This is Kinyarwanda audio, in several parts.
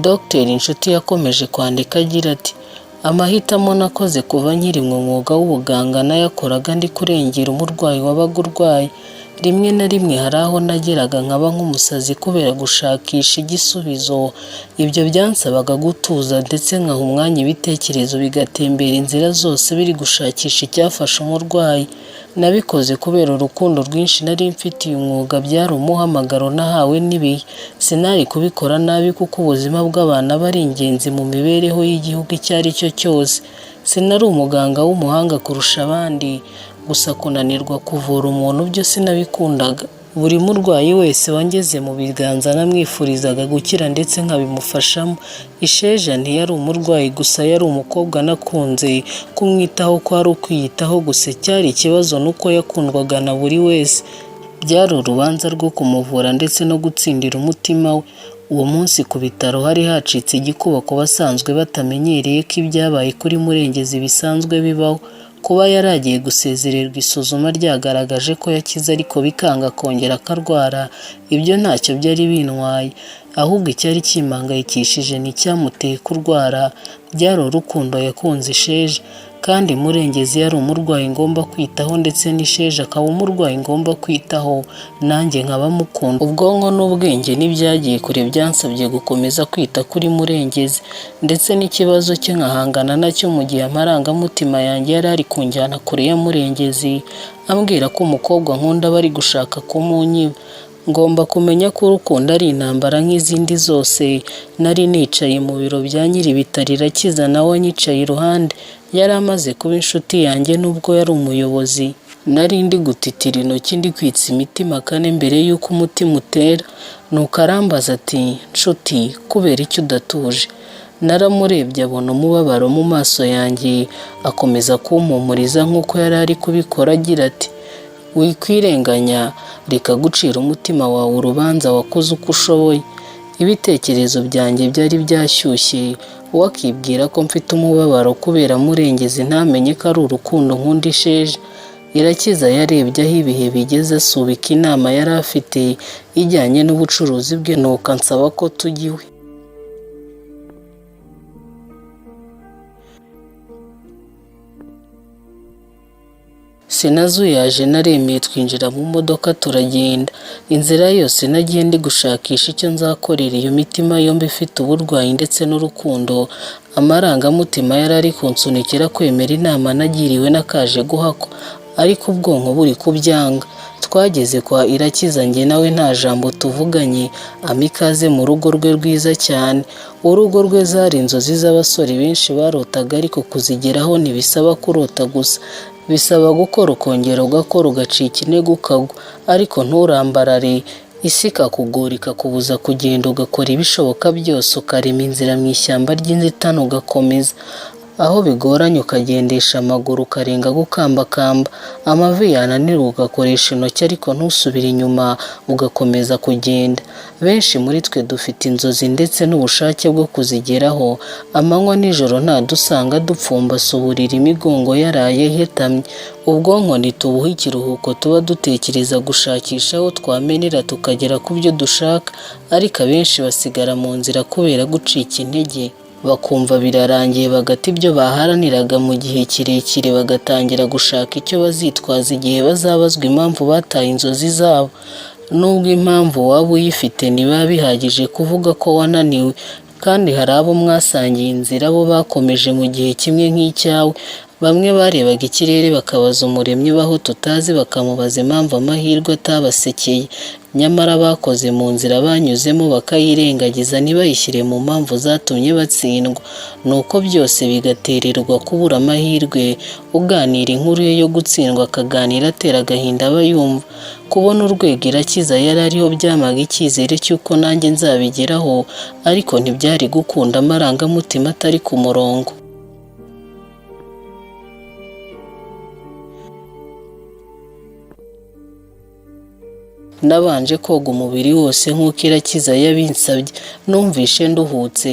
Dr Nshuti yakomeje kwandika agira ati: "Amahitamo nakoze kuva nkiri mu mwuga w'ubuganga nayakoraga ndi kurengera umurwayi wabaga urwaye. Rimwe na rimwe hari aho nageraga nkaba nk'umusazi kubera gushakisha igisubizo. Ibyo byansabaga gutuza ndetse nkaha umwanya ibitekerezo bigatembera inzira zose biri gushakisha icyafasha umurwayi. Nabikoze kubera urukundo rwinshi nari mfitiye umwuga, byari umuhamagaro nahawe n'ibihe. Sinari kubikora nabi kuko ubuzima bw'abantu aba ari ingenzi mu mibereho y'igihugu icyo ari cyo cyose. Sinari umuganga w'umuhanga kurusha abandi, gusa kunanirwa kuvura umuntu byo sinabikundaga. Buri murwayi wese wangeze mu biganza namwifurizaga gukira ndetse nkabimufashamo. Isheja ntiyari umurwayi gusa, yari umukobwa nakunze, kumwitaho kwari ukwiyitaho, gusa icyari ikibazo ni uko yakundwaga na buri wese. Byari urubanza rwo kumuvura ndetse no gutsindira umutima we. Uwo munsi ku bitaro hari hacitse igikuba ku basanzwe batamenyereye ko ibyabaye kuri Murengezi bisanzwe bibaho. Kuba yari agiye gusezererwa isuzuma ryagaragaje ko yakize ariko bikanga akongera akarwara, ibyo ntacyo byari bintwaye. Ahubwo icyari kimpangayikishije ni icyamuteye kurwara, byari urukundo yakunze Isheja. Kandi Murengezi yari umurwayi ngomba kwitaho ndetse n'Isheja akaba umurwayi ngomba kwitaho, nanjye nkaba mukunda. Ubwonko n'ubwenge ntibyagiye kure, byansabye gukomeza kwita kuri Murengezi ndetse n'ikibazo cye nkahangana nacyo mu gihe amarangamutima yanjye yari ari kunjyana kure ya Murengezi, ambwira ko umukobwa nkunda bari gushaka kumunyiba. Ngomba kumenya ko urukundo ari intambara nk'izindi zose. Nari nicaye mu biro bya nyir'ibitaro, Irakiza nawe anyicaye iruhande. Yari amaze kuba inshuti yanjye nubwo yari umuyobozi. Nari ndi gutitira intoki ndi kwitsa imitima kane mbere y'uko umutima utera. Nuko arambaza ati: 'Nshuti, kubera iki udatuje?' Naramurebye abona umubabaro mu maso yanjye, akomeza kumpumuriza nk'uko yari ari kubikora agira ati: 'Wikwirenganya, reka gucira umutima wawe urubanza, wakoze uko ushoboye.' Ibitekerezo byanjye byari byashyushye, we akibwira ko mfite umubabaro kubera Murengezi, ntamenye ko ari urukundo nkunda Isheja. Irakiza yarebye aho ibihe bigeze, asubika inama yari afite ijyanye n'ubucuruzi bwe, nuko ansaba ko tujya iwe. Sinazuyaje, naremeye twinjira mu modoka turagenda. Inzira yose nagiye ndi gushakisha icyo nzakorera iyo mitima yombi ifite uburwayi ndetse n'urukundo. Amarangamutima yari ari kunsunikira kwemera inama nagiriwe n'akaje guhakwa, ariko ubwonko buri kubyanga. Twageze kwa Irakiza njye nawe nta jambo tuvuganye, ampa ikaze mu rugo rwe rwiza cyane. Urugo rwe zari inzozi z'abasore benshi barotaga, ariko kuzigeraho ntibisaba kurota gusa, bisaba gukora, ukongera ugakora, ugacika intege ukagwa, ariko nturambarare, isi ikakugora ikakubuza kugenda, ugakora ibishoboka byose ukarema inzira mu ishyamba ry'inzitane ugakomeza. Aho bigoranye ukagendesha amaguru, ukarenga gukambakamba, amavi yananirwa ugakoresha intoki, ariko ntusubire inyuma, ugakomeza kugenda. Benshi muri twe dufite inzozi ndetse n'ubushake bwo kuzigeraho. Amanywa n'ijoro ntadusanga dupfumbase uburiri, imigongo yaraye ihetamye. Ubwonko ntitubuha ikiruhuko, tuba dutekereza gushakisha aho twamenera tukagera ku byo dushaka, ariko abenshi basigara mu nzira kubera gucika intege. Bakumva birarangiye, bagata ibyo baharaniraga mu gihe kirekire, bagatangira gushaka icyo bazitwaza igihe bazabazwa impamvu bataye inzozi zabo. Nubwo impamvu waba uyifite, ntibiba bihagije kuvuga ko wananiwe, kandi hari abo mwasangiye inzira bo bakomeje mu gihe kimwe nk'icyawe. Bamwe barebaga ikirere bakabaza Umuremyi ubaho tutazi, bakamubaza impamvu amahirwe atabasekeye. Nyamara bakoze mu nzira banyuzemo bakayirengagiza, ntibayishyire mu mpamvu zatumye batsindwa. Nuko byose bigatererwa kubura amahirwe. Uganira inkuru ye yo gutsindwa akaganira atera agahinda aba yumva. Kubona urwego Irakiza yari ariho byampaga icyizere cy'uko nanjye nzabigeraho, ariko ntibyari gukunda amarangamutima atari ku murongo. Nabanje koga umubiri wose nk'uko Irakiza yabinsabye. Numvishe nduhutse.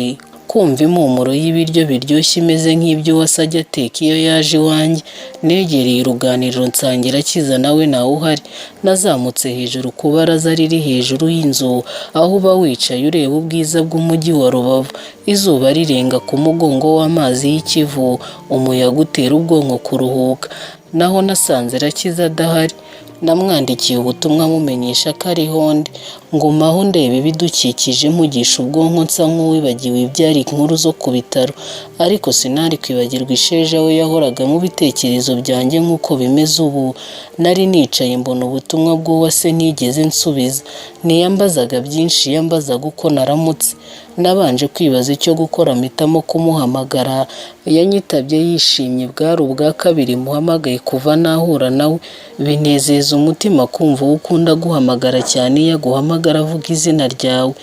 Kumva impumuro y'ibiryo biryoshye imeze nk'ibyo uwase ajya ateka iyo yaje iwanjye. Negereye uruganiriro nsanga Irakiza nawe ntawe uhari. Nazamutse hejuru ku baraza riri hejuru y'inzu, aho uba wicaye ureba ubwiza bw'umujyi wa Rubavu. Izuba rirenga ku mugongo w'amazi y'ikivu, umuyaga utera ubwonko kuruhuka. Naho nasanze Irakiza adahari. Namwandikiye ubutumwa mumenyesha ko ariho ndi. Ngumaho ndeba ibidukikije mpugisha ubwonko nsa nk'uwibagiwe ibyari inkuru zo ku bitaro. Ariko sinari kwibagirwa isheja we yahoraga mu bitekerezo byanjye nk'uko bimeze ubu. Nari nicaye mbona ubutumwa bw'uwase ntigeze nsubiza. Ntiyambazaga byinshi, yambazaga uko naramutse. Nabanje kwibaza icyo gukora mpitamo kumuhamagara. Yanyitabye yishimye, bwari ubwa kabiri muhamagaye kuva nahura nawe. Binezeza umutima kumva uwo ukunda aguhamagara cyane iyo aguhamagara avuga izina ryawe.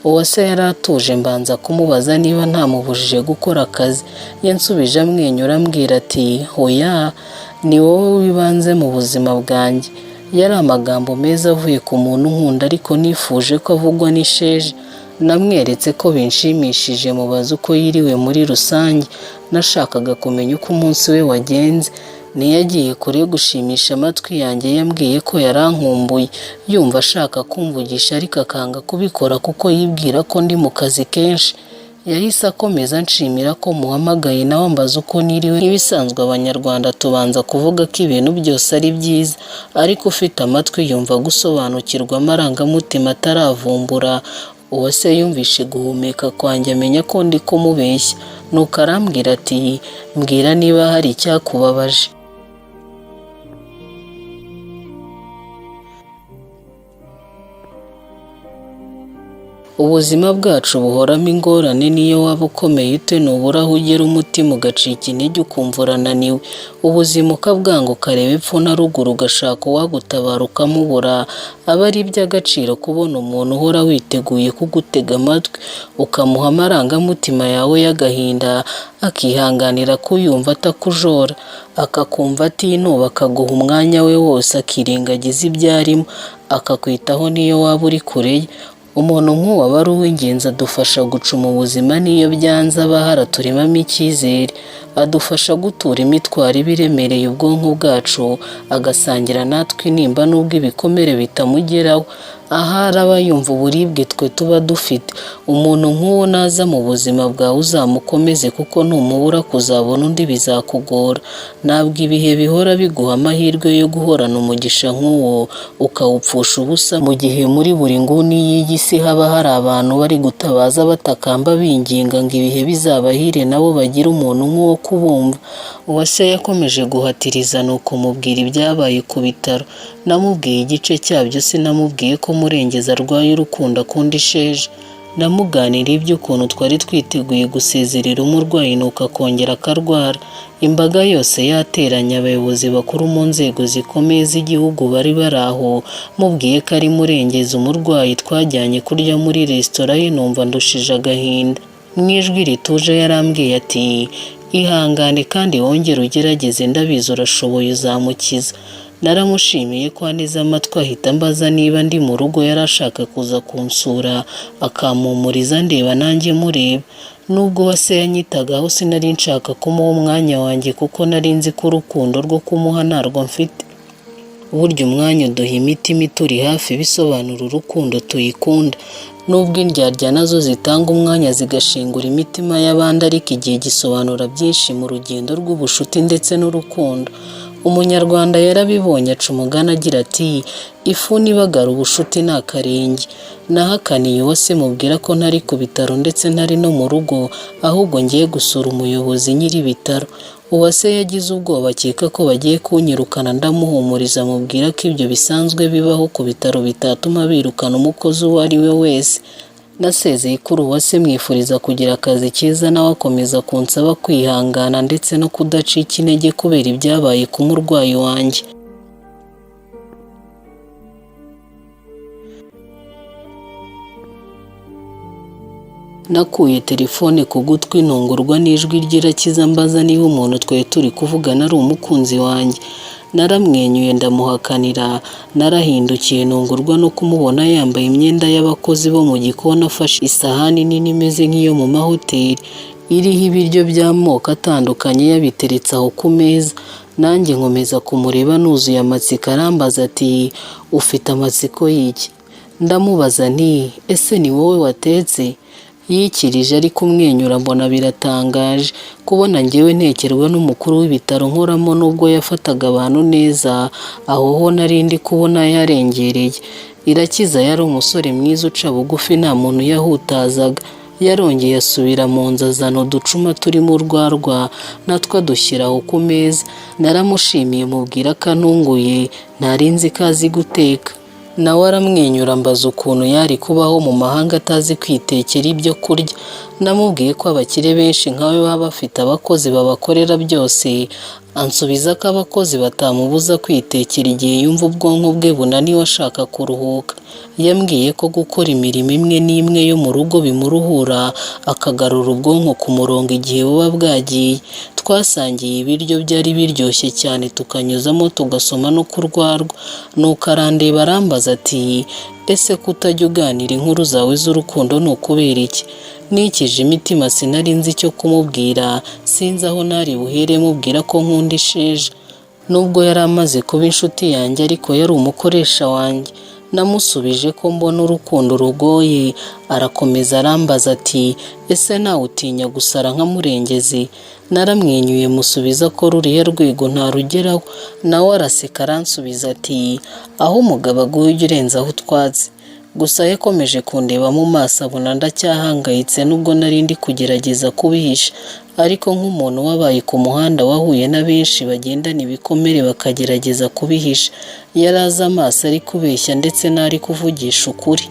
Uwase yari atuje, mbanza kumubaza niba ntamubujije gukora akazi. Yansubije amwenyura ambwira ati "Oya, ni wowe w'ibanze mu buzima bwanjye." Yari amagambo meza avuye ku muntu unkunda, ariko nifuje ko avugwa n'isheja. Namweretse ko binshimishije, mubaza uko yiriwe muri rusange. Nashakaga kumenya uko umunsi we wagenze. Ntiyagiye kure yo gushimisha amatwi yanjye, yambwiye ko yarankumbuye, yumva ashaka kumvugisha ariko akanga kubikora kuko yibwira ko ndi mu kazi kenshi. Yahise akomeza anshimira ko muhamagaye, nawe ambaza uko niriwe. Nk'ibisanzwe Abanyarwanda tubanza kuvuga ko ibintu byose ari byiza, ariko ufite amatwi yumva gusobanukirwa amarangamutima ataravumbura. Uwase yumvishe guhumeka kwanjye amenya ko ndi kumubeshya, nuko arambwira ati "Mbwira niba hari icyakubabaje." Ubuzima bwacu buhoramo ingorane, n'iyo waba ukomeye ute ntubura aho ugera umutima ugacika intege ukumva urananiwe. Ubuzima ukabwanga, ukareba epfo na ruguru, ugashaka uwagutabara ukamubura. Aba ari iby'agaciro kubona umuntu uhora witeguye kugutega amatwi, ukamuha amarangamutima yawe y'agahinda, akihanganira kuyumva atakujora, akakumva atinuba, akaguha umwanya we wose, akirengagiza ibyo arimo, akakwitaho n'iyo waba uri kure ye. Umuntu nk'uwo aba ari uw'ingenzi, adufasha gucuma ubuzima n'iyo byanze aba ahari aturemamo icyizere, adufasha gutura imitwaro iba iremereye ubwonko bwacu, agasangira natwe intimba n'ubwo ibikomere bitamugeraho. Ahari aba yumva uburibwe twe tuba dufite. Umuntu nk'uwo naza mu buzima bwawe uzamukomeze, kuko numubura kuzabona undi bizakugora. Ntabwo ibihe bihora biguha amahirwe yo guhorana umugisha nk'uwo ukawupfusha ubusa, mu gihe muri buri nguni y'iyi si haba hari abantu bari gutabaza batakamba binginga ngo ibihe bizabahire nabo bagire umuntu nk'uwo kubumva. Uwase yakomeje guhatiriza nuko mubwira ibyabaye ku bitaro. Namubwiye igice cyabyo, sinamubwiye ko Murengezi arwaye urukundo akunda isheja. Namuganiriye iby'ukuntu twari twiteguye gusezerera umurwayi nuko akongera akarwara. Imbaga yose yateranye, abayobozi bakuru mu nzego zikomeye z'igihugu bari bari aho. Mubwiye ko ari Murengezi umurwayi twajyanye kurya muri resitora ye, numva ndushije agahinda. Mu ijwi rituje yarambwiye ati "Ihangane kandi wongere ugerageze, ndabizi urashoboye uzamukiza." Naramushimiye ko aneze amatwi, ahita ambaza niba ndi mu rugo, yari ashaka kuza kunsura akampumuriza ndeba nanjye mureba. Nubwo uwase yanyitagaho sinari nshaka kumuha umwanya wanjye, kuko nari nzi ko urukundo rwo kumuha ntarwo mfite. Burya umwanya uduha imitima ituri hafi bisobanura urukundo tuyikunda. Nubwo indyarya nazo zitanga umwanya zigashengura imitima y'abandi, ariko igihe gisobanura byinshi mu rugendo rw'ubushuti ndetse n'urukundo. Umunyarwanda yarabibonye aca umugani agira ati "Ifuni ibagara ubushuti ni akarenge." Nahakaniye uwase mubwira ko ntari ku bitaro ndetse ntari no mu rugo, ahubwo ngiye gusura umuyobozi nyir'ibitaro. Uwase yagize ubwoba akeka ko bagiye kunyirukana, ndamuhumuriza mubwira ko ibyo bisanzwe bibaho ku bitaro bitatuma birukana umukozi uwo ari we wese. Nasezeye kuri Uwase mwifuriza kugira akazi keza, nawe akomeza kunsaba kwihangana ndetse no kudacika intege kubera ibyabaye ku murwayi wanjye. Nakuye telefone ku gutwi ntungurwa n'ijwi ry'Irakiza ambaza niba umuntu twari turi kuvugana ari umukunzi wanjye. Naramwenyuye ndamuhakanira, narahindukiye ntungurwa no kumubona yambaye imyenda y'abakozi bo mu gikoni afashe isahani nini imeze nk'iyo mu mahoteli, iriho ibiryo by'amoko atandukanye yabiteretse aho ku meza. Nanjye nkomeza kumureba nuzuye amatsiko, arambaza ati ufite amatsiko y'iki? Ndamubaza nti ese ni wowe watetse? Yikirije ari kumwenyura mbona biratangaje kubona njyewe ntekerwa n'umukuru w'ibitaro nkoramo nubwo yafataga abantu neza, aho ho nari ndi kubona yarengereye. Irakiza yari umusore mwiza uca bugufi, nta muntu yahutazaga. Yarongeye asubira mu nzu azana uducuma turimo urwarwa natwo adushyira aho ku meza. Naramushimiye mubwira ko antunguye, ntari nzi ko azi guteka. Nawe aramwenyura ambaza ukuntu yari kubaho mu mahanga atazi kwitekera ibyo kurya. Namubwiye ko abakire benshi nkawe baba bafite abakozi babakorera byose, ansubiza ko abakozi batamubuza kwitekera igihe yumva ubwonko bwe bunaniwe ashaka kuruhuka. Yambwiye ko gukora imirimo imwe n'imwe yo mu rugo bimuruhura, akagarura ubwonko ku murongo igihe buba bwagiye. Twasangiye ibiryo byari biryoshye cyane, tukanyuzamo tugasoma no kurwarwa. Nuko arandeba arambaza ati ese ko utajya uganira inkuru zawe z'urukundo ni ukubera iki? Nikije imitima sinari nzi icyo kumubwira, sinzi aho nari buhere mubwira ko nkunda isheja. Nubwo yari amaze kuba inshuti yanjye ariko yari umukoresha wanjye. Namusubije ko mbona urukundo rugoye, arakomeza arambaza ati ese nawe utinya gusara nka Murengezi? Naramwenyuye musubiza ko ruriya rwego ntarugeraho, nawe araseka aransubiza ati aho umugabo aguye ujya urenzaho utwatsi. Gusa yakomeje kundeba mu maso abona ndacyahangayitse nubwo nari ndi kugerageza kubihisha, ariko nk'umuntu wabaye ku muhanda wahuye na benshi bagendana ibikomere bakagerageza kubihisha, yari azi amaso ari kubeshya ndetse n'ari kuvugisha ukuri.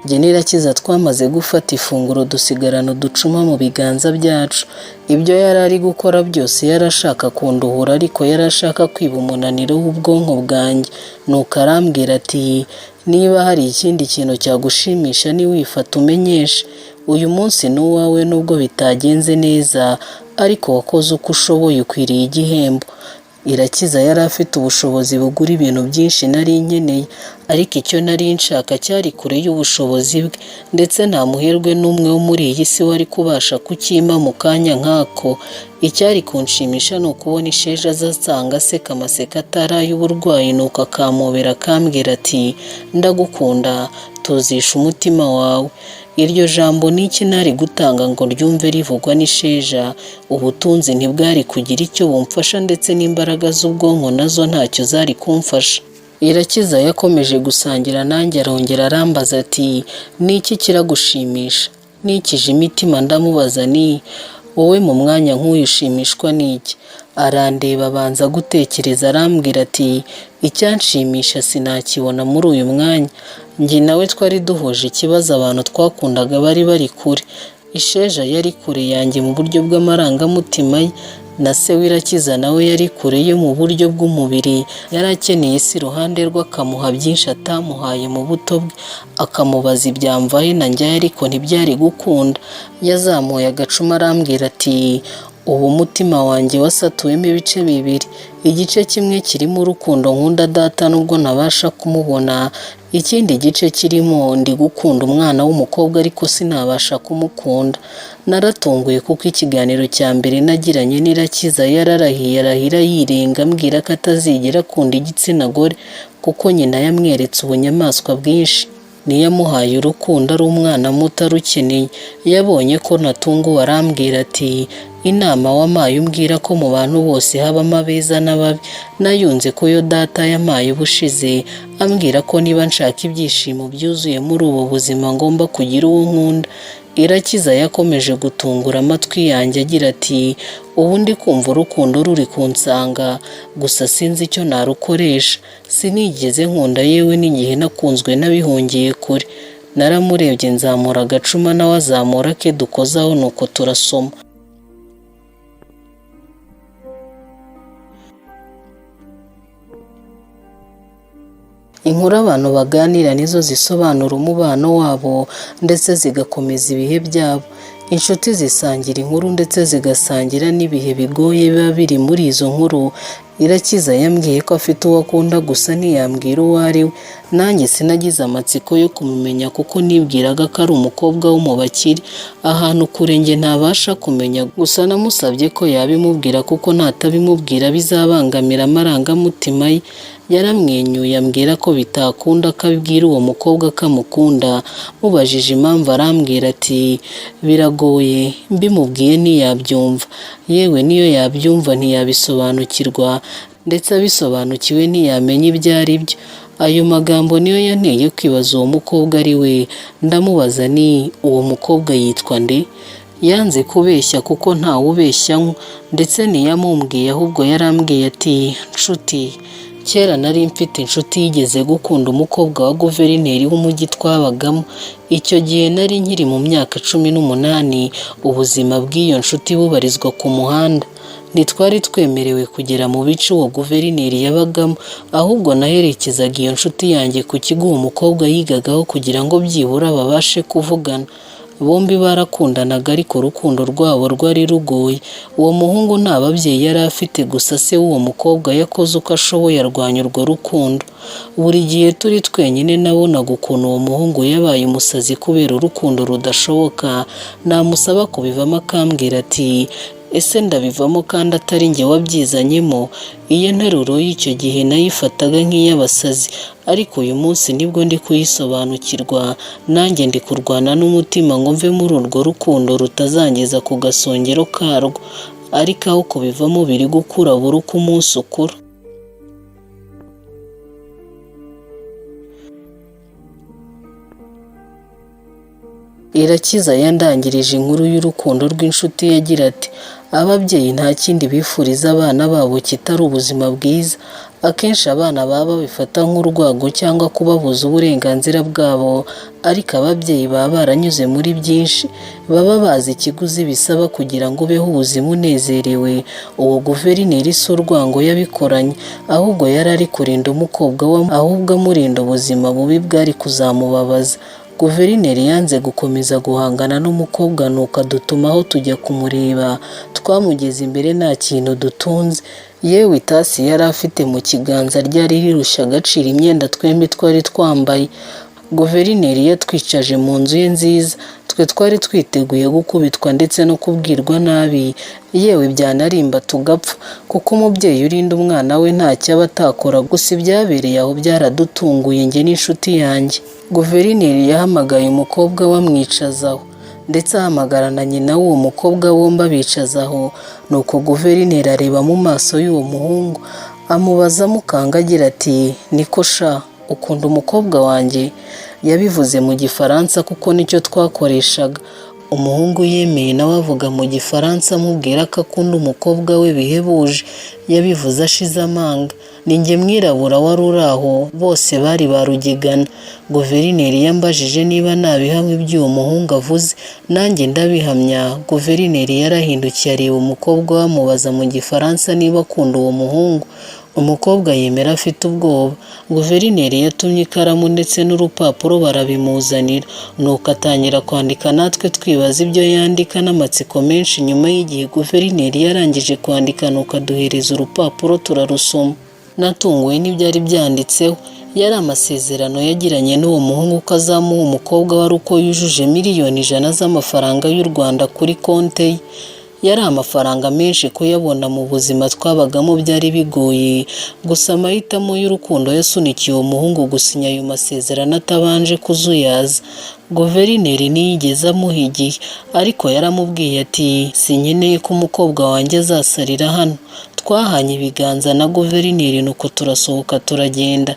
Jye n'Irakiza twamaze gufata ifunguro dusigarana uducuma mu biganza byacu. Ibyo yari ari gukora byose yari ashaka kunduhura ariko yari ashaka kwiba umunaniro w'ubwonko bwanjye. Nuko arambwira ati niba hari ikindi kintu cyagushimisha niwifata umenyeshe. Uyu munsi ni uwawe nubwo bitagenze neza ariko wakoze uko ushoboye ukwiriye igihembo. Irakiza yari afite ubushobozi bugura ibintu byinshi nari nkeneye, ariko icyo nari nshaka cyari kure y'ubushobozi bwe, ndetse nta muherwe n'umwe wo muri iyi si wari kubasha kukimpa mu kanya nk'ako. Icyari kunshimisha ni ukubona isheja aza ansanga aseka amaseka atari ay'uburwayi, nuko akampobera akambwira ati ndagukunda, tuzisha umutima wawe. Iryo jambo ni iki nari gutanga ngo ryumve rivugwa n'isheja? Ubutunzi ntibwari kugira icyo bumfasha ndetse n'imbaraga z'ubwonko nazo ntacyo zari kumfasha. Irakiza yakomeje gusangira nanjye arongera arambaza ati ni iki kiragushimisha? Nikije imitima ndamubaza ni wowe mu mwanya nk'uyu ushimishwa n'iki? Arandeba abanza gutekereza arambwira ati icyanshimisha sinakibona muri uyu mwanya. Njye nawe twari duhuje ikibazo, abantu twakundaga bari bari kure. Isheja yari kure yanjye mu buryo bw'amarangamutima ye, na se w'Irakiza nawe yari kure ye mu buryo bw'umubiri. Yari akeneye se iruhande rwe akamuha byinshi atamuhaye mu buto bwe, akamubaza ibyamvahe na njyayo ariko ntibyari gukunda. Yazamuye agacuma arambwira ati ubu umutima wanjye wasatuwemo ibice bibiri, igice kimwe kirimo urukundo nkunda data nubwo ntabasha kumubona, ikindi gice kirimo ndi gukunda umwana w'umukobwa ariko sinabasha kumukunda. Naratunguye kuko ikiganiro cya mbere nagiranye n'Irakiza yararahiye arahira yirenga ambwira ko atazigera akunda igitsina gore kuko nyina yamweretse ubunyamaswa bwinshi. Niyamuhaye urukundo ari umwana muto arukeneye. Yabonye ko natunguwe arambwira ati inama wampaye umbwira ko mu bantu bose habamo abeza n'ababi, nayunze ko yo data yampaye ubushize, ambwira ko niba nshaka ibyishimo byuzuye muri ubu buzima ngomba kugira uwo nkunda. Irakiza yakomeje gutungura amatwi yanjye agira ati ubu ndi kumva urukundo ruri kunsanga, gusa sinzi icyo narukoresha, sinigeze nkunda yewe n'igihe nakunzwe nabihungiye kure. Naramurebye nzamura agacuma nawe azamura ake dukozaho nuko turasoma. Inkuru abantu baganira nizo zisobanura umubano wabo ndetse zigakomeza ibihe byabo. Inshuti zisangira inkuru ndetse zigasangira n'ibihe bigoye biba biri muri izo nkuru. Irakiza yambwiye ko afite uwo akunda, gusa ntiyambwira uwo ari we. Nanjye sinagize amatsiko yo kumumenya kuko nibwiraga ko ari umukobwa wo mu bakire, ahantu kure njye ntabasha kumenya. Gusa namusabye ko yabimubwira kuko natabimubwira bizabangamira amarangamutima ye. Yaramwenyuye ambwira ko bitakunda ko abwira uwo mukobwa ko amukunda. Mubajije impamvu arambwira ati biragoye, mbimubwiye ntiyabyumva, yewe n'iyo yabyumva ntiyabisobanukirwa, ndetse abisobanukiwe ntiyamenya ibyo ari byo. Ayo magambo niyo yanteye kwibaza uwo mukobwa ari we. Ndamubaza ni uwo mukobwa yitwa nde? Yanze kubeshya kuko ntawe ubeshya, ndetse ntiyamumbwiye, ahubwo yarambwiye ati nshuti, kera nari mfite inshuti yigeze gukunda umukobwa wa guverineri w'umujyi twabagamo. Icyo gihe nari nkiri mu myaka 18, ubuzima bw'iyo nshuti bubarizwa ku muhanda. Ntitwari twemerewe kugera mu bice uwo guverineri yabagamo, ahubwo naherekezaga iyo nshuti yanjye ku kigo uwo mukobwa yigagaho kugira ngo byibura babashe kuvugana. Bombi barakundanaga ariko urukundo rwabo rwari rugoye. Uwo muhungu nta babyeyi yari afite, gusa se w'uwo mukobwa yakoze uko ashoboye arwanya urwo rukundo. Buri gihe turi twenyine nabonaga ukuntu uwo muhungu yabaye umusazi kubera urukundo rudashoboka, namusaba kubivamo akambwira ati ese ndabivamo kandi atari njye wabyizanyemo. Iyo nteruro y'icyo gihe nayifataga nk'iy'abasazi, ariko uyu munsi nibwo ndi kuyisobanukirwa. Nanjye ndi kurwana n'umutima ngo mve muri urwo rukundo rutazangeza ku gasongero karwo, ariko aho kubivamo biri gukura buri uko umunsi ukura. Irakiza yandangirije inkuru y'urukundo rw'inshuti ye agira ati ababyeyi nta kindi bifuriza abana babo kitari ubuzima bwiza. Akenshi abana baba babifata nk'urwango cyangwa kubabuza uburenganzira bwabo, ariko ababyeyi baba baranyuze muri byinshi, baba bazi ikiguzi bisaba kugira ngo ubeho ubuzima unezerewe. Uwo guverineri si urwango yabikoranye, ahubwo yari ari kurinda umukobwa we, ahubwo amurinda ubuzima bubi bwari kuzamubabaza. Guverineri yanze gukomeza guhangana n'umukobwa nuko adutumaho tujya kumureba. Twamugeze imbere nta kintu dutunze, yewe itasi yari afite mu kiganza ryari rirusha agaciro imyenda twembi twari twambaye. Guverineri yatwicaje mu nzu ye nziza, twe twari twiteguye gukubitwa ndetse no kubwirwa nabi, yewe byanarimba tugapfa, kuko umubyeyi urinda umwana we ntacyo aba atakora. Gusa ibyabereye aho byaradutunguye njye n'inshuti yanjye. Guverineri yahamagaye umukobwa we amwicaza aho, ndetse ahamagara na nyina w'uwo mukobwa, bombi abicaza aho. Nuko guverineri areba mu maso y'uwo muhungu amubaza amukanga agira ati niko sha, ukunda umukobwa wanjye? Yabivuze mu Gifaransa kuko nicyo twakoreshaga. Umuhungu yemeye nawe avuga mu Gifaransa amubwira ko akunda umukobwa we bihebuje. Yabivuze ashize amanga. Ni njye mwirabura wari uri aho, bose bari ba rugigana. Guverineri yambajije niba nabihamya ibyo uwo muhungu avuze, nanjye ndabihamya. Guverineri yarahindukiye areba umukobwa we amubaza mu Gifaransa niba akunda uwo muhungu. Umukobwa yemera afite ubwoba. Guverineri yatumye ikaramu ndetse n'urupapuro barabimuzanira, nuko atangira kwandika, natwe twibaza ibyo yandika n'amatsiko menshi. Nyuma y'igihe guverineri yarangije kwandika, nuko aduhereza urupapuro turarusoma. Natunguwe n'ibyari byanditseho. Yari amasezerano yagiranye n'uwo muhungu ko azamuha umukobwa we ari uko yujuje 100 miliyoni z'amafaranga y'u Rwanda kuri konte ye. Yari amafaranga menshi, kuyabona mu buzima twabagamo byari bigoye, gusa amahitamo y'urukundo yasunikiye uwo muhungu gusinya ayo masezerano atabanje kuzuyaza. Guverineri ntiyigeze amuha igihe, ariko yaramubwiye ati sinkeneye ko umukobwa wanjye azasarira hano. Twahanye ibiganza na guverineri nuko turasohoka turagenda.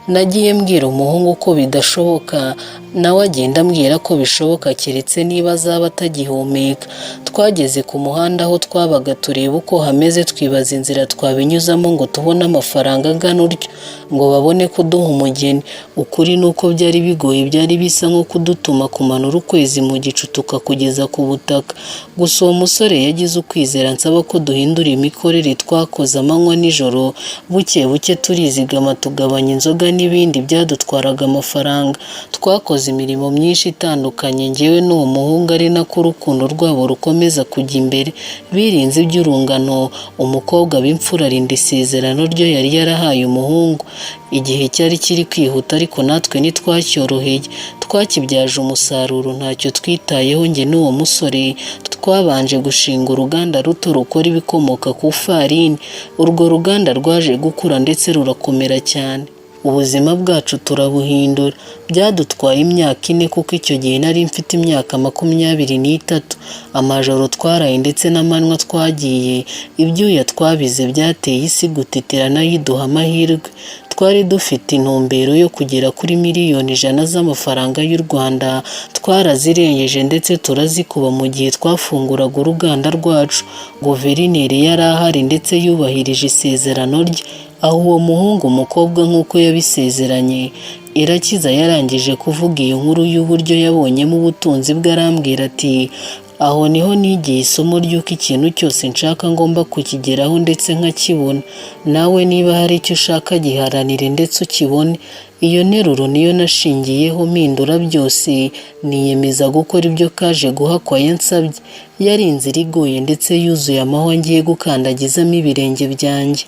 Nagiye mbwira umuhungu ko bidashoboka, nawe agenda ambwira ko bishoboka keretse niba azaba atagihumeka. Twageze ku muhanda aho twabaga tureba uko hameze, twibaza inzira twabinyuzamo ngo tubone amafaranga angana utyo ngo babone kuduha umugeni. Ukuri ni uko byari bigoye, byari bisa nko kudutuma kumanura ukwezi mu gicu tukakugeza ku butaka. Gusa uwo musore yagize ukwizera ansaba ko duhindura imikorere. Twakoze amanywa nijoro, buke buke turizigama, tugabanya inzoga n'ibindi byadutwaraga amafaranga. Twakoze imirimo myinshi itandukanye njyewe n'uwo muhungu, ari nako urukundo rwabo rukomeza kujya imbere. Birinze iby'urungano, umukobwa w'imfura arinda isezerano ryo yari yarahaye umuhungu. Igihe cyari kiri kwihuta ariko natwe ntitwacyoroheye, twakibyaje umusaruro, ntacyo twitayeho. Njye n'uwo musore twabanje gushinga uruganda ruto rukora ibikomoka ku ifarini. Urwo ruganda rwaje gukura ndetse rurakomera cyane. Ubuzima bwacu turabuhindura. Byadutwaye imyaka 4 kuko icyo gihe nari mfite imyaka 23. Amajoro twaraye ndetse n'amanywa twagiye, ibyuya twabize byateye isi gutitira nayo iduha amahirwe. Twari dufite intumbero yo kugera kuri miliyoni 100 z'amafaranga y'u Rwanda, twarazirengeje ndetse turazikuba mu gihe twafunguraga uruganda rwacu. Guverineri yari ahari ndetse yubahirije isezerano rye, aho uwo muhungu umukobwa nk'uko yabisezeranye. Irakiza yarangije kuvuga iyo nkuru y'uburyo yabonyemo ubutunzi bwe, arambwira ati: "Aho niho nigiye isomo ry'uko ikintu cyose nshaka ngomba kukigeraho ndetse nkakibona. Nawe niba hari icyo ushaka, giharanire ndetse ukibone." Iyo nteruro niyo nashingiyeho mpindura byose, niyemeza gukora ibyo kaje guhakwa yansabye. Yari inzira igoye ndetse yuzuye amahwa ngiye gukandagizamo ibirenge byanjye.